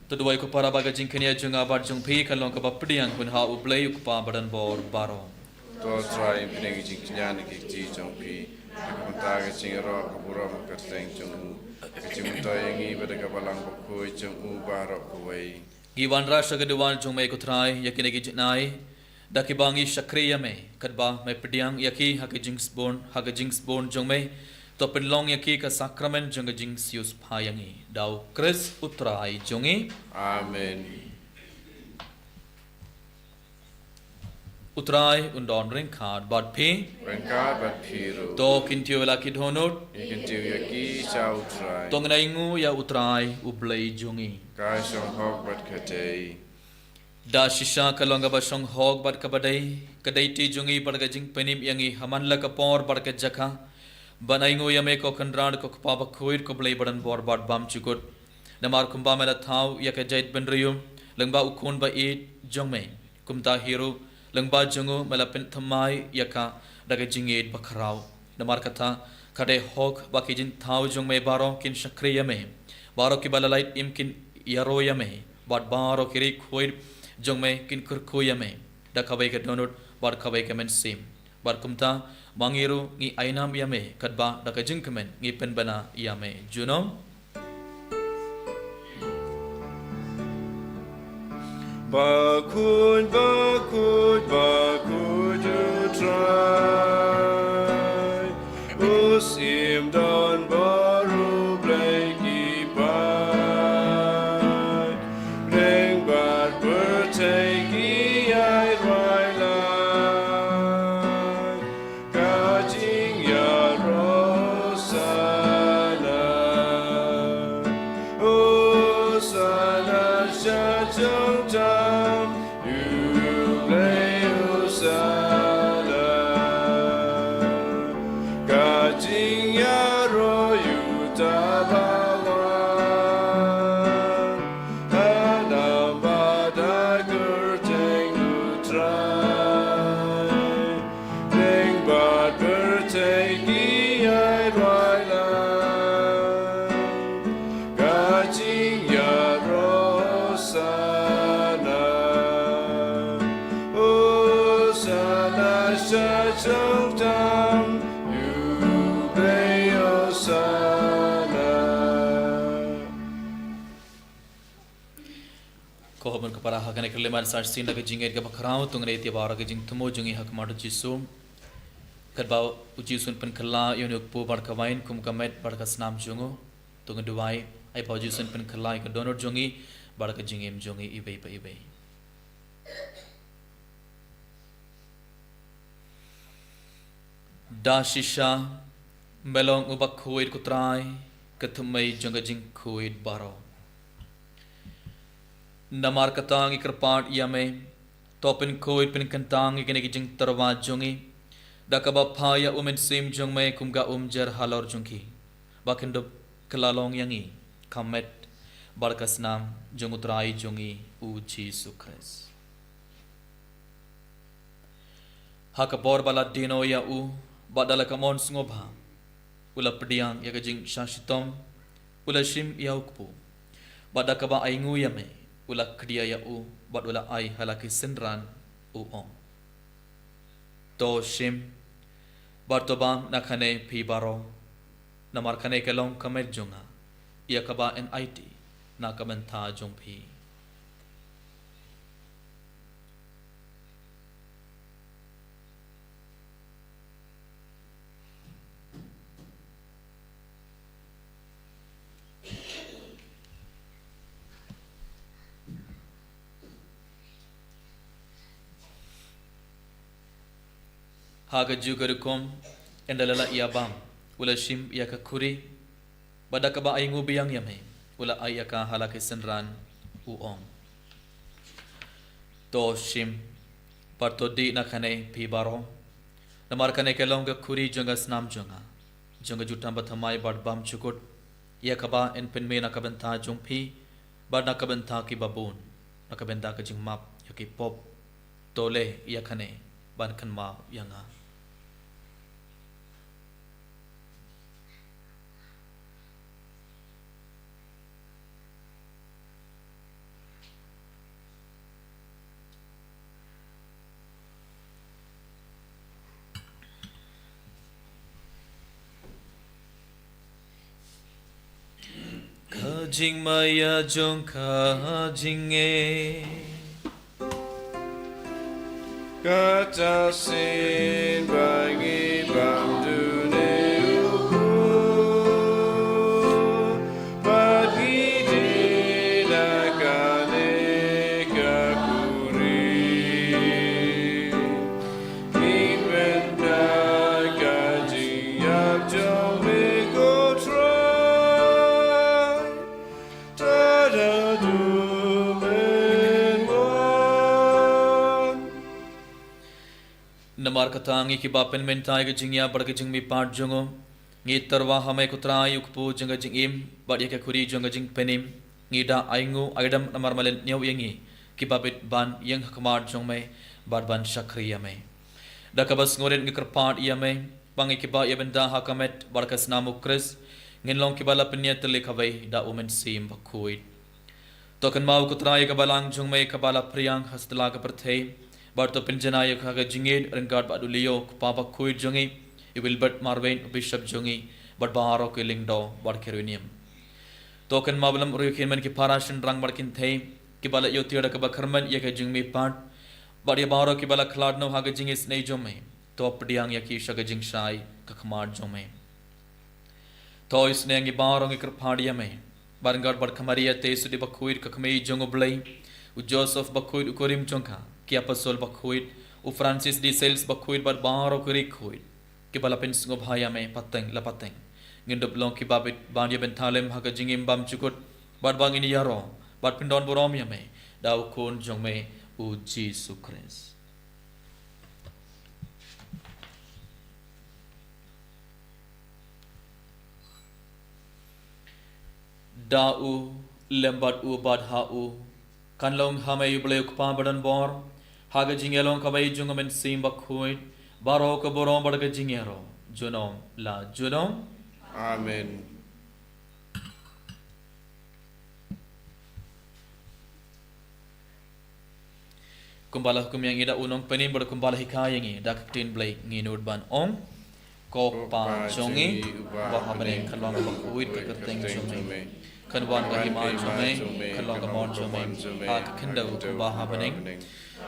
To duwai ko para ba ka jingkñia jong nga bad jong phi kan long kaba pdiang hun ha U Blei U Kpa ba don bor baroh. To Trai, pdiang ka jingkñia na ki kti jong phi, da ka bynta ka jingïaroh ka burom ka kyrteng jong u, ka jingmyntoi ïa ngi bad da ka Balang Bakhuid jong u baroh kawei. Ngi wanrah sha ka duwan jong me ko Trai ïa kine ki jingai, da kiba ngi shakri ïa me, katba me pdiang ïa ki ha ka jingsbun, ha ka jingsbun jong me, to pynlong ïa ki ka sakramen jong ka jingsiewspah ïa ngi. Da U Khrist U Trai jong ngi. Amen. U Trai un don ryngkat bad phi. Ryngkat bad phi ruh. To kyntiew la ki dohnud. Ngi kyntiew ïa ki sha U Trai. To ngin ainguh ïa U Trai U Blei jong ngi. Ka shong hok bad ka dei. Da shisha ka long kaba shong hok bad kaba dei, ka dei ti jong ngi bad ka jingpynim ïa ngi ha man la ka por bad ka jaka, ban ainguh ïa me ko Kynrad ko Kpa Bakhuid ko Blei ba don bor bad bymjukut. Namar kumba me la thaw ïa ka jaitbynriew lyngba U Khun ba ïeit jong me, kumta hi ruh lyngba jong u me la pynthymmai ïa ka da ka jingïeit bakhraw. Namar kata, ka dei hok ba ki jingthaw jong me baroh kin shakri ïa me, baroh kiba la lait im kin ïaroh ïa me, bad baroh ki ri khuid jong me kin kyrkhu ïa me da kawei ka dohnud bad kawei ka mynsiem. Bad kumta, ma ngi ruh ngi ai nam ïa me katba da ka jingkmen ngi pynbna ïa me. Junom. Bakhuid, bakhuid, bakhuid U Trai, u Syiem don bor, U Blei ki paid. Bneng bad pyrthei ki ïai rwai lai. Ka jingïaroh Hosana, Hosana sha jong tam, U Blei Hosana. Ka jingïaroh ïa uta ba wan ha nam bad ha ka kyrteng U Trai. Bneng bad pyrthei ki ïai rwai lai. Ka jingïaroh Hosana, Hosana sha jong tam, U Blei Hosana. Para ha kane ka khyllipmat sa shisien da ka jingngeit kaba khraw, to ngin ïa ïa baroh ka jingthmu jong ngi ha khmat u Jisu. Katba u Jisu un pynkylla ïa une u kpu bad ka wain kum ka met bad ka snam jong u, to ngin duwai, ai ba u Jisu un pynkylla ïa ka dohnud jong ngi bad ka jingim jong ngi iwei pa iwei. Da shisha me long uba khuid, ko Trai, ka thymmei jong ka jingkhuid baroh. Namar kata ngi kyrpad ïa me, to pynkhuid pynkyntang ïa kine ki jingtyrwa jong ngi da kaba phah ïa u Mynsiem jong me kum ka umjer halor jong ki, ba kin dup kylla long ïa ngi ka met bad ka snam jong u Trai jong ngi u Jisu Khrist. Ha ka por ba la die noh ïa u, bad da la ka mon sngewbha, u la pdiang ïa ka jingshah shitom, u la shim ïa u kpu, bad da kaba ainguh ïa me, u la khdia ïa u, bad u la ai ha la ki synran, u ong: To shim bad to bam na kane phi baroh, namar kane ka long ka met jong nga, ïa kaba yn aiti na ka bynta jong phi. Ha kajuh ka rukom, ynda la lah ïa bam, u la shim ïa ka khuri, bad da kaba ainguh biang ïa me, u la ai ïa ka ha la ki synran, u ong: To shim bad to dih na kane phi baroh, namar kane ka long ka khuri jong ka snam jong nga, jong ka jutang bathymmai bad bymjukut, ïa kaba yn pynmih na ka bynta jong phi bad na ka bynta kiba bun, na ka bynta ka jingmap ïa ki pop. To leh ïa kane ban kynmaw ïa nga. Ka jingmaïa jong ka jingngeit. Kata shisien ba ngi bam dune u khuid, bad ngi dih na kane ka khuri. Ngi pyndonkam ka jingïap jong me, ko Trai. Namar kata ngi kiba pynmynta ïa ka jingïap bad ka jingmihpat jong u, ngi tyrwa ha me ko Trai u kpu jong ka jingim, bad ïa ka khuri jong ka jingpynim. Ngi da ainguh aidam namar me la ñiew ïa ngi kiba bit ban ïeng ha khmat jong me bad ban shakri ïa me. Da kaba sngewrit ngi kyrpad ïa me, ba ngi kiba ïa bynta ha ka met bad ka snam u Khrist, ngin long kiba la pynïatylli kawei da u Mynsiem Bakhuid. To kynmaw ko Trai ïa ka balang jong me kaba la phriang ha satlak ka pyrthei, bad to pynjanai ïa ka ha ka jingïeit ryngkat bad u Leo u kpa bakhuid jong ngi, i Wilbert Marwein u bishop jong ngi, bad baroh ki lyngdoh bad ki riewniam. To kynmaw ba lem ruh ïa ki hynmen ki para shynrang bad kynthei kiba la ïoh tiar da kaba kyrmen ïa ka jingmihpat, bad ïa baroh kiba la khlad noh ha ka jingisynei jong me. To pdiang ïa ki sha ka jingshai ka khmat jong me. To isynei ïa ngi baroh, ngi kyrpad ïa me, bad ryngkat bad ka Maria Theisotti Bakhuid ka Kmie jong u Blei, u Joseph Bakhuid u kurim jong ka, ki apostol bakhuid, u Francis de Sales Bakhuid bad baroh ki riewkhuid kiba la pynsngewbha ïa me pateng la pateng. Ngin dup long kiba bit ban ïa bynta lem ha ka jingim bymjukut, bad ba ngin ïaroh bad pyndonburom ïa me da u Khun jong me u Jisu Khrist. Da u, lem bad u, bad ha u, kan long ha me u Blei u Kpa badonbor, ha ka jingïalong kaba ïeit jong u Mynsiem Bakhuid, baroh ka burom bad ka jingïaroh junom la junom. Amen. Kumba la hukum ïa ngi da u nongpynim bad kumba la hikai ïa ngi da ka ktien Blei, ngi nud ban ong: Ko Pa jong ngi uba ha bneng, ka long bakhuid ka kyrteng jong me. Kan wan ka hima jong me, kan long ka mon jong me ha ka khyndew kumba ha bneng.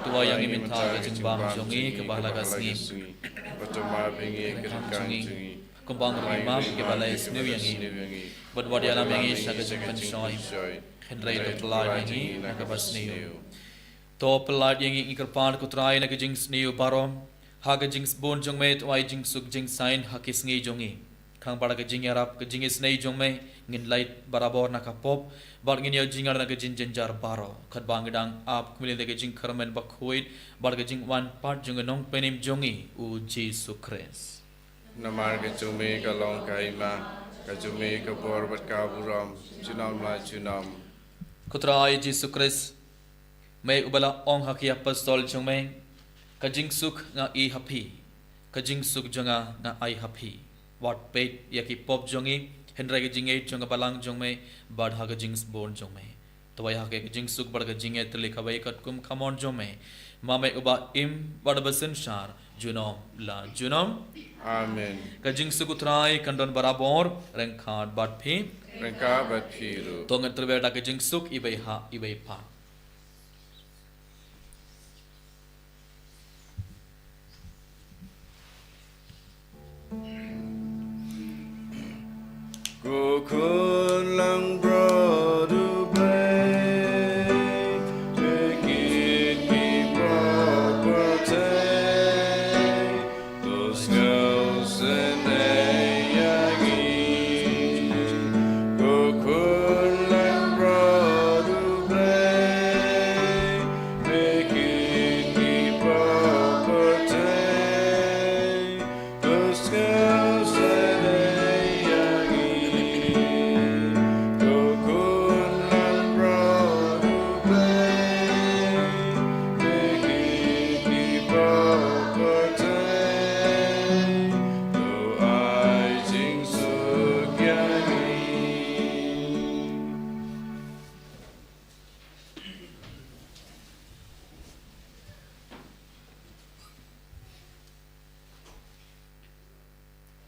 To ai ïa ngi mynta ka jingbam jong ngi kaba la ka sngi. Bad to map ïa ngi ka jingkam jong ngi, kumba ngi ruh ngi map ïa kiba la ïasniew ïa ngi. Bad wat ïalam ïa ngi sha ka jingpynshoi, hynrei to pyllait ïa ngi na kaba sniew. To pyllait ïa ngi, ngi kyrpad ko Trai, na ka jingsniew baroh, ha ka jingsbun jong me to ai jingsuk jingsaiñ ha ki sngi jong ngi. Khnang ba da ka jingïarap ka jingisynei jong me ngin lait barabor na ka pop, bad ngin ïoh jingïarap na ka jingjynjar baroh, katba ngi dang ap kumne da ka jingkyrmen bakhuid bad ka jingwan pat jong u Nongpynim jong ngi, u Jisu Khrist. Namar ka jong me ka long ka hima, ka jong me ka bor bad ka burom, junom la junom. Ko Trai Jisu Khrist, me uba la ong ha ki apostol jong me, ka jingsuk nga ai ha phi, ka jingsuk jong nga nga ai ha phi. Wat peit ïa ki pop jong ngi, hynrei ka jingïeit jong ka balang jong me bad ha ka jingsbun jong me. To ai ha ka jingsuk bad ka jingïeit tylli kawei katkum ka mon jong me, ma me uba im bad uba synshar junom la junom. Amen. Ka jingsuk u Trai kan don barabor ryngkat bad phi. Ryngkat bad phi ruh. To ngin tyrwa da ka jingsuk iwei ha iwei pat. Ko khun langbrot U Blei, te kit ki pop pyrthei, to sngewsynei ïa ngi. Ko khun langbrot U Blei, te kit ki pop pyrthei, to sngewsynei ïa ngi. Ko khun langbrot U Blei, te kit ki pop pyrthei, to ai jingsuk ïa ngi.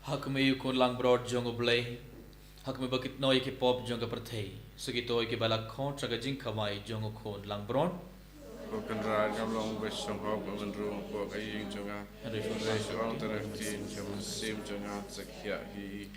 Ha khmih, ko khun langbrot jong U Blei, ha khmih ba kit noh ïa ki pop jong ka pyrthei. Sa kito ïa kiba la khot sha ka jingkhawai jong u khun langbrot. Ko Kynrad, ngam long ba shong hok ba men rung hapoh ka ïing jong nga, hynrei shu ong tang ka ktien, ka mynsiem jong nga sa khiah hi.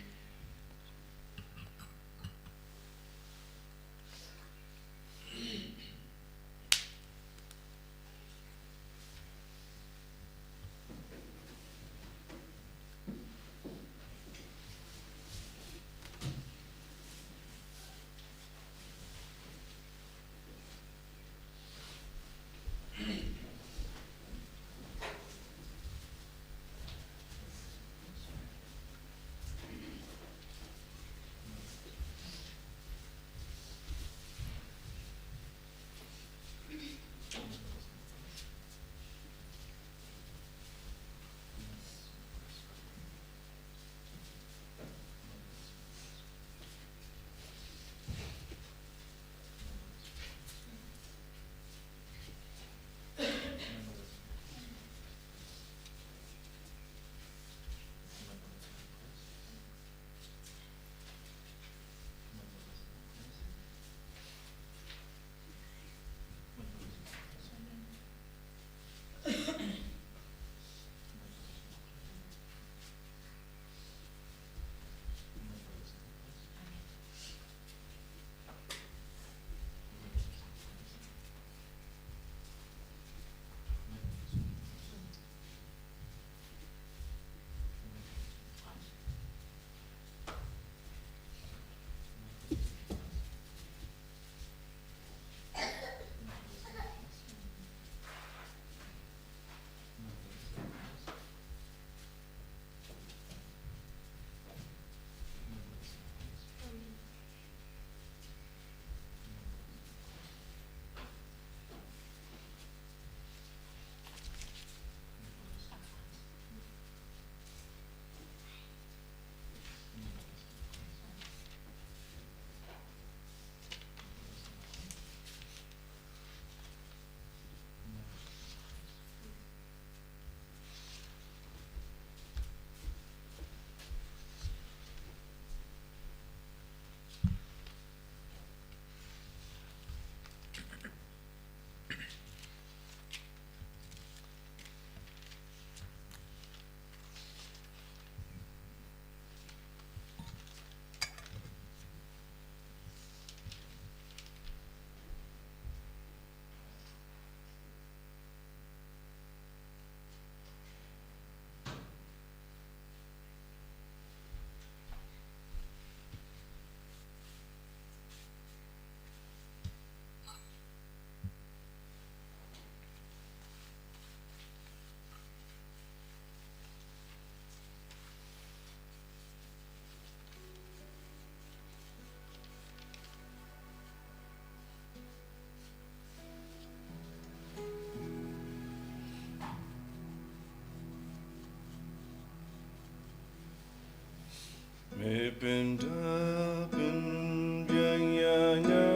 Me pynda pynbiang ïa nga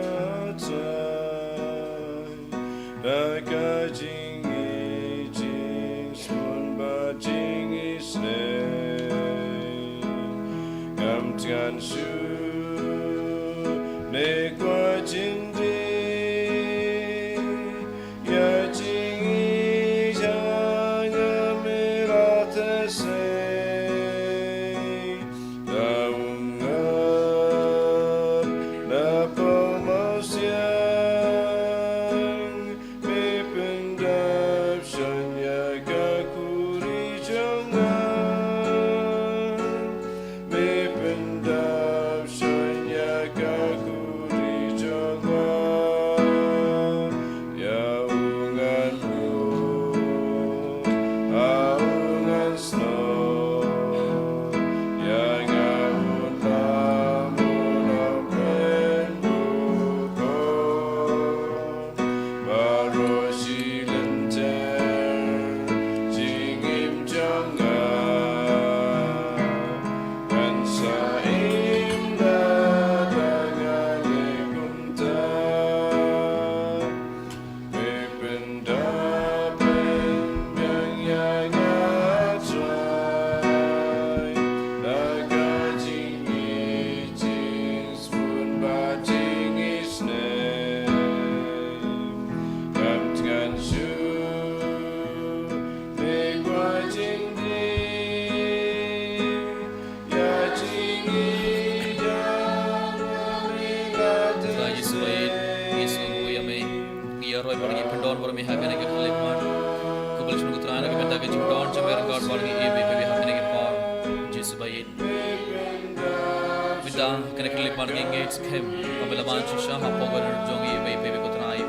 Trai, da ka jingïeit jingsbun bad jingisynei. Ngam tngan shuh ne kwah jingdie ïa jingïeit jong nga, me la teh sei. Da um ngap na pamasiang, me pyndap shen ïa ka khuri jong nga. Me pyndap shen ïa ka khuri jong nga. Ïa u ngan buh, ha u ngan snoh, ïa nga u tam u nongpynbuh ko. Baroh shi lynter jingim jong nga, ngan sa im da nga leh kumta. Me pynda pynbiang ïa nga Trai, da ka jingïeit jingsbun bad jingisynei. Ngam tngan shuh ne kwah jingdie ïa jingïeit jong nga, me la teh sei. Trai Jisu ba ïeit, ngi sngewnguh ïa me. Ngi ïaroh bad ngi pyndon bad me ha kane ka khyllipmat. Khublei shibun ko Trai na ka bynta ka jingdon jong me ryngkat bad ngi iwei pa iwei ha kane ka por. Jisu ba ïeit. Mynta kane ka khyllipmat ngi ngeit skhem ba me la wan shisha hapoh ka dohnud jong ngi iwei pa iwei ko Trai.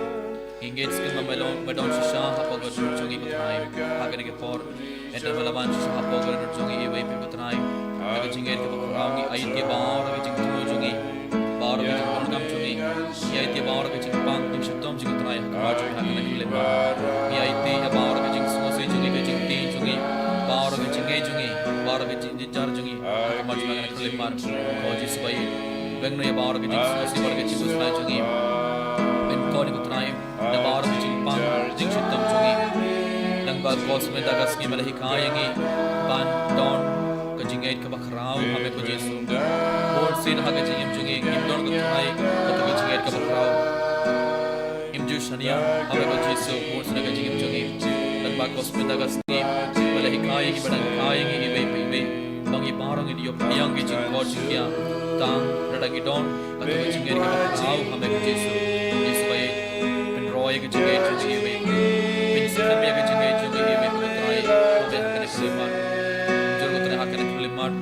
Ngi ngeit skhem ba me la, me don shisha hapoh ka dohnud jong ngi ko Trai. Ha kane ka por. Ynda me la wan shisha hapoh ka dohnud jong ngi iwei pa iwei ko Trai. Ha ka jingngeit kaba khraw ngi aiti baroh ka jingthmu jong ngi, baroh ka jingdonkam jong ngi. Ngi aiti baroh ka jingpang jingshitom jong ngi ko Trai ha khmat jong me ha kane ka khyllipmat. Ngi aiti ïa baroh ka jingsngewsih jong ngi, ka jingtieng jong ngi, baroh ka jingngeit jong ngi, baroh ka jingjynjar jong ngi ha khmat jong me ha kane ka khyllipmat. Ko Jisu ba ïeit, pynbeit noh ïa baroh ka jingsngewsih, baroh ka jingpang jong ngi. Pynkhot ïa ngi ko Trai na baroh ka jingpang jingshitom jong ngi. Nangba ko Trai mynta ka sngi me la hikai ïa ngi ban don ka jingngeit kaba khraw ha me ko Jisu. Bunsien ha ka jingim jong ngi ngim don ko Trai kato ka jingngeit kaba khraw. Ngim ju shaniah ha me ko Jisu bunsien ha ka jingim jong ngi. Nangba ko Trai mynta ka sngi me la hikai ïa ngi, ba dang hikai ïa ngi iwei pa iwei ba ngi baroh ngin ïoh pdiang ki jingkhot jingkhiah tang lada ngi don kato ka jingngeit kaba khraw ha me ko Jisu. Jisu ba ïeit, pynroi ïa ka jingngeit jong ngi iwei, pynskhem ïa ka jingngeit jong ngi iwei ko Trai ha me ha kane ka khyllipmat. Jur ko Trai ha kane ka khyllipmat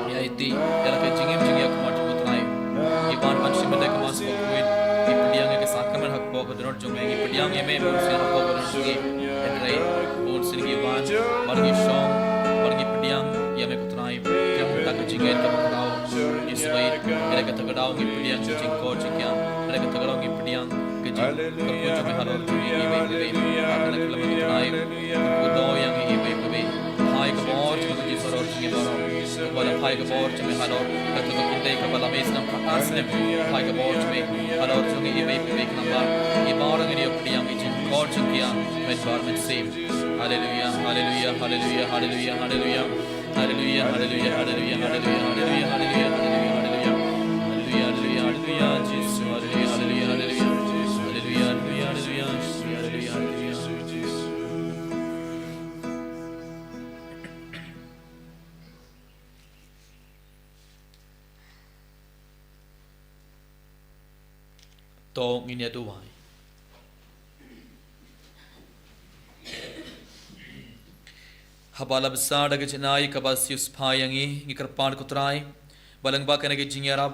ngi aiti ïa la ka jingim jong ngi ha khmat jong ko Trai. Ngi wan ban shim bynta ka Mass bakhuid, ngi pdiang ïa ka sakramen hapoh ka dohnud jong me, ngi pdiang ïa me bunsien hapoh ka dohnud jong ngi. Hynrei bunsien ngi wan bad ngi shong bad ngi pdiang ïa me ko Trai. Khlem da ka jingngeit kaba khraw, Jisu ba ïeit, ïa kata ka daw ngi pdiang ka jingkhot jingkhiah, ïa kata ka daw ngi pdiang ka jingkyrkhu jong me halor jong ngi iwei pa iwei. Ha kane ka khyllipmat ko Trai, kyrkhu ïa ngi iwei pa iwei. Phai ka bor jong me ko Jisu halor jong ngi baroh. Kumba la phai ka bor jong me halor kato ka kynthei kaba la mih snem khatar snem, phai ka bor jong me halor jong ngi iwei pa iwei, khnang ba ngi baroh ngin ïoh pdiang ka jingkhot jingkhiah mynbar mynsiem. Haleluia, haleluia, haleluia, haleluia, haleluia. Haleluia, haleluia, haleluia, Jisu, haleluia, haleluia, haleluia. Haleluia, haleluia, haleluia. To ngin ïa duwai. Haba la bsa da ka jingai kaba siew spah ïa ngi, ngi kyrpad ko Trai ba lyngba kane ka jingïarap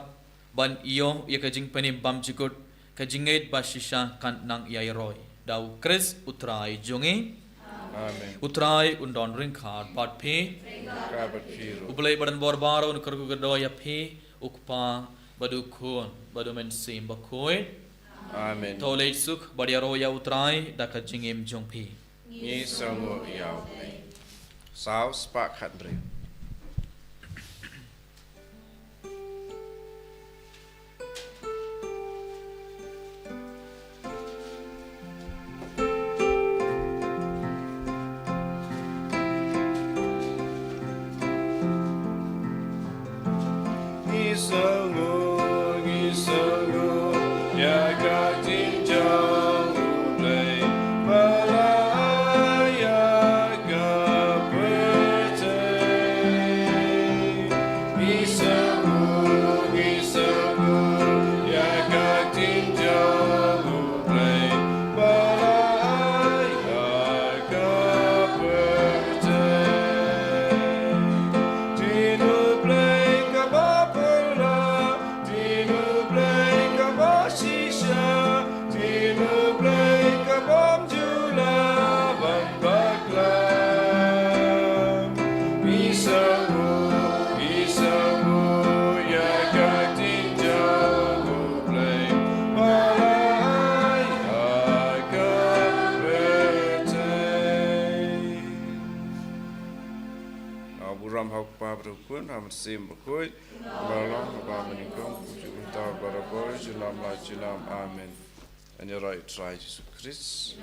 ban ïoh ïa ka jingpynim bymjukut, ka jingngeit ba shisha kan nang ïai roi. Da U Khrist U Trai jong ngi. Amen. U Trai un don ryngkat bad phi. Ryngkat bad phi ruh. U Blei ba don bor baroh un kyrkhu kyrdoh ïa phi, U Kpa bad U Khun bad U Mynsiem Bakhuid. Amen. To leit suk bad ïaroh ïa U Trai da ka jingim jong phi. Ngi sngewnguh ïa U Blei. Saw spah khatbriew. Ngi sngew, ngi sngew ïa ka ktien jong U Blei ba la ai ïa ka pyrthei. Ngi sngew, ngi sngew ïa ka ktien jong U Blei ba la ai ïa ka pyrthei. Ktien U Blei kaba phylla, ktien U Blei kaba shisha, ktien U Blei ka bym ju lah ban bakla. Ngi sngew, ngi sngew ïa ka ktien jong U Blei ba la ai ïa ka pyrthei. Nga burom ha U Kpa bad U Khun, ha U Mynsiem Bakhuid, ba la long, ba mynnyngkong, kumjuh mynta, barabor, junom la junom. Amen. Ngan ïaroh ïa U Trai Jisu Khrist.